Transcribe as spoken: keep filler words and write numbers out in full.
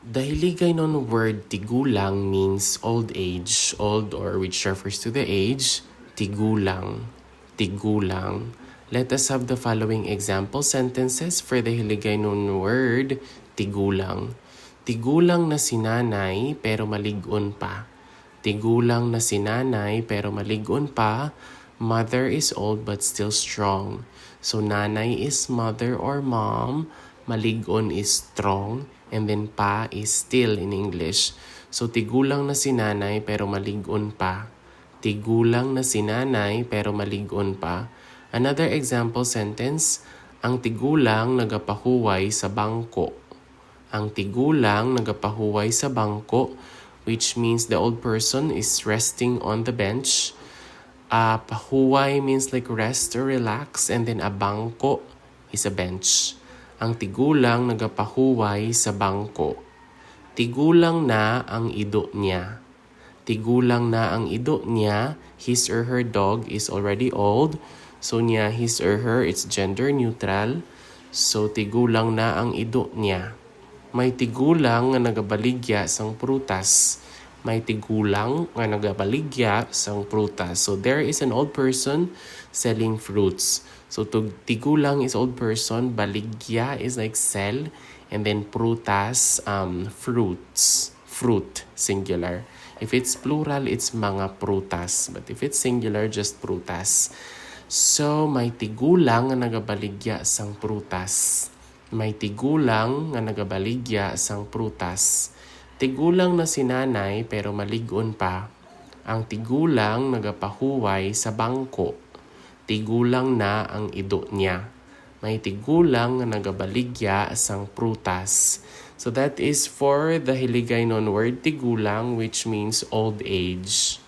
The Hiligaynon word tigulang means old age, old or which refers to the age, tigulang, tigulang. Let us have the following example sentences for the Hiligaynon word tigulang. Tigulang na si nanay pero malig-on pa. Tigulang na si nanay pero malig-on pa. Mother is old but still strong. So nanay is mother or mom, malig-on is strong, and then pa is still in English. So tigulang na si nanay pero malig-on pa. Tigulang na si nanay pero malig-on pa. Another example sentence, ang tigulang nagapahuway sa bangko. Ang tigulang nagapahuway sa bangko, which means the old person is resting on the bench. Uh, pahuway means like rest or relax, and then a bangko is a bench. Ang tigulang nagapahuway sa bangko. Tigulang na ang ido niya. Tigulang na ang ido niya. His or her dog is already old. So niya, his or her, it's gender neutral. So tigulang na ang ido niya. May tigulang nga nagabaligya sang prutas. May tigulang nga nagabaligya sang prutas. So there is an old person selling fruits. So tug-, tigulang is old person, baligya is like sell, and then prutas, um, fruits, fruit, singular. If it's plural, it's mga prutas. But if it's singular, just prutas. So, may tigulang nga nagabaligya sang prutas. May tigulang nga nagabaligya sang prutas. Tigulang na si nanay pero malig-on pa. Ang tigulang nagapahuway sa bangko. Tigulang na ang ido niya. May tigulang nga nagabaligya sang prutas. So that is for the Hiligaynon word tigulang, which means old age.